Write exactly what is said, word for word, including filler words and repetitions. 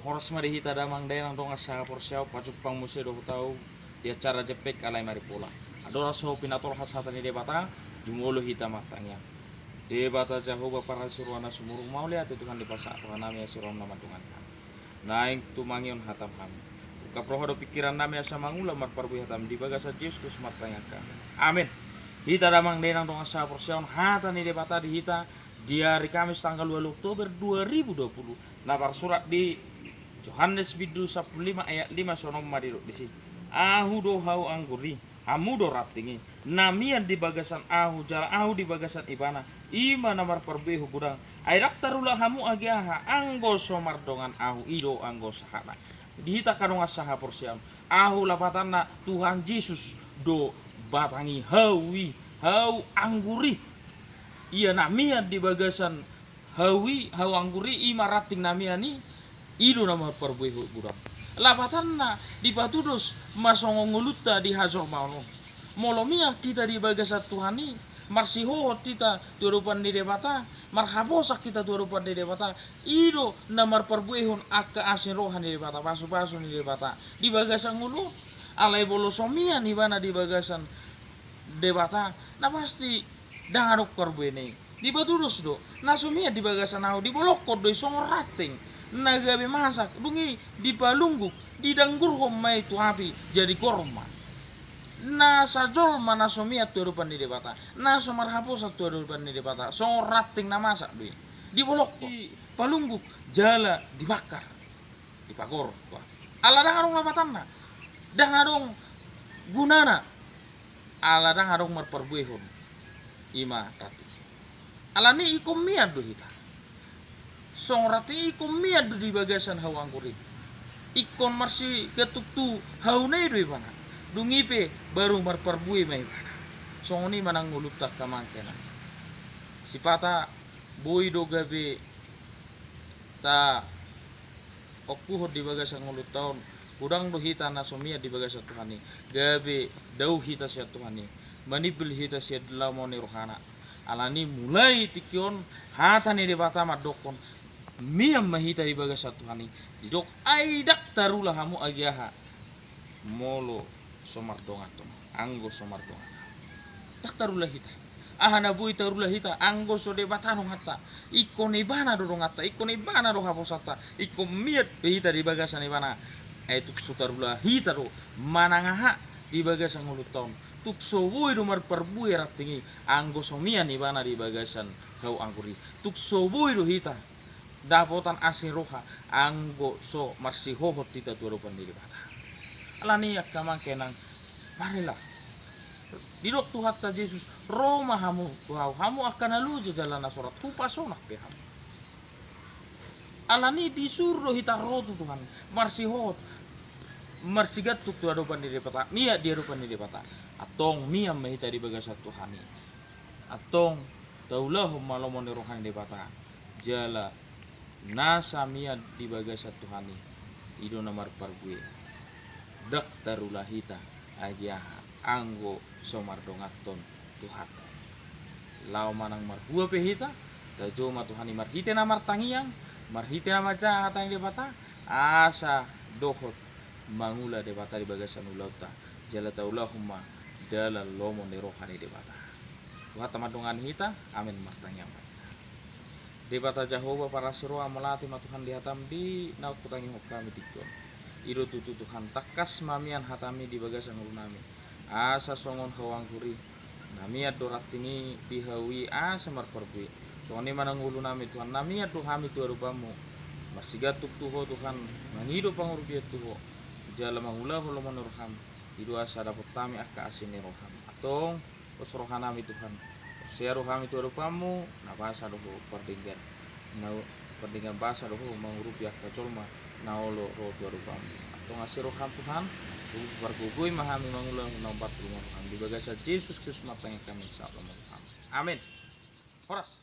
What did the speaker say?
Horas ma di hita damang dainang dongan sahaporseaon, pajumpang muse dohot ahu di acara Jempek alai Maripola. Andorang so pinatolhas hata ni Debata, jumolo hita martangiang. Debata Jahowa parasi roha na sumurung, mauliate Tuhan di bagasan rohanami, asi roham na mandongani hami. Naeng tumangihon hatam hami. Ungkap roha dohot pingkirannami asa mangula marparbue hatam di bagasan Jesus Kristus martangiang hami. Amin. Hita damang dainang dongan sahaporseaon, hata ni Debata di hita di ari Kamis tanggal ualu Oktober dua ribu dua puluh. Na tarsurat di Johannes bindu sampulu lima ayat lima, songon on ma didok disi: Ahu do hau anggur i, hamu do ranting i. Na mian di bagasan ahu jala ahu di bagasan ibana, i ma na marparbuehon godang. Ai ndang tarula hamu age aha, anggo so mardongan ahu, i do anggo sahatna. Di hita angka dongan sahaporseaon, ahu lapatanna Tuhan Jesus do batang i, hau i, hau anggur i. Ia na mian di bagasan hau i, hau anggur i, i ma ranting na mian i, i do na marparbuehon godang. Lapatanna dipatudos ma songon ngolunta di hajolmaon on. Molo mian hita di bagasan Tuhan i, marsihohot hita tu adopan ni Debata, marhaposan hita tu adopan ni Debata, i do na marparbuehon angka asi ni roha ni Debata, pasupasu ni Debata di bagasan ngolu on. Alai molo so mian ibana di bagasan Debata, na pasti ndang adong parbuena i. Dipatudos do, na so mian di bagasan ahu, dibolongkon do i songon ranting na gabe masak, dung i dipalungguk, didanggurhon ma i tu api, jadi gor ma. Na sajolma na so mian tu adopan ni Debata, na so marhaposan tu adopan ni Debata, songon ranting na masak do i. Dibolongkon, dipalungguk, jala dibakar, dipagor. Wah. Ala ndang adong lapatanna, ndang adong gunana, ala ndang adong marparbuehon, i ma ranting. Alani i ingkon mian do hita. Songon ranting i ingkon mian do di bagasan hau anggur i. Ingkon marsigantung tu hauna i do ibana. Dung i pe baru marparbue ma ibana. Songon i ma nang ngolunta angka amang inang. Sipata boi do gabe taongkuhon di bagasan ngolunta on, godang do hita na so mian di bagasan Tuhan i, gabe dao hita sian Tuhan i, manimbil hita sian lomo ni rohana. Alani mulai tingki on hata ni Debata mandokkon, mian ma hita di bagasan Tuhan i, didok, ai ndang tarula hamu age aha, molo so mardongan ahu, anggo so mardongan ahu. Ndang tarula hita. Aha na boi tarula hita, anggo so Debata donganta, ingkon ibana do donganta, ingkon ibana do haposanta, ingkon mian pe hita di bagasan ibana. Ai tung so tarula hita do manang aha di bagasan ngolunta on, tung so boi do marparbue ranting i, anggo so mian ibana di bagasan hau anggur i. Tung so boi do hita dapotan asi ni roha, anggo so marsihohot hita tu adopan ni Debata. Alani i angka amang inang, marilah. Didok Tuhanta Jesus, ro ma hamu tu ahu, hamu angka na loja jala na sorat, hupasonang be hamu. Alani i disuru do hita ro tu Tuhan, marsihohot, marsigantung tu adopan ni Debata, mian di adopan ni Debata. Antong mian ma hita di bagasan Tuhan i. Antong taulahon ma lomo ni roha ni Debata. Jala nasa mian di bagasan Tuhan i, i do na marparbue. Ndang tarula hita age aha, anggo so mardonganhon Tuhanta. Laho manang marhua pe hita, tajou ma Tuhan i marhite na martangiang, marhite na manjaha hata ni Debata, asa dohot mangula Debata di bagasan ulaonta, jala taulahon ma dalan lomo ni roha ni Debata. Tuhanta mandongani hita. Amin. Martangiang ma hita. Debata Jahowa parasi roha, mauliate ma Tuhan di hatam di naung hutangihon hami tingki on. I do tutu Tuhan, tangkas ma mian hatami di bagasan ngolunami. Asa songon hau anggur i, na mian do ranting i di hau i asa marparbue. Songon i ma nang ngolunami Tuhan, na mian do hami tu adopanmu, marsigantung tu Ho Tuhan, mangido pangurupion tu Ho, jala mangulahon lomo ni roham. I do asa dapot hami angka asi ni roham. Antong pos rohanami Tuhan, porsea do hami tu adopanmu, na basa do Ho pardenggan, na pardenggan basa do Ho mangurupi angka jolma na olo ro tu adopanmu. Antong asi roham Tuhan, pargogoi ma hami mangula na umbar tu lomo ni roham. Di bagasan Jesus Kristus martangiang hami, sahat lomo ni roham. Amin. Horas.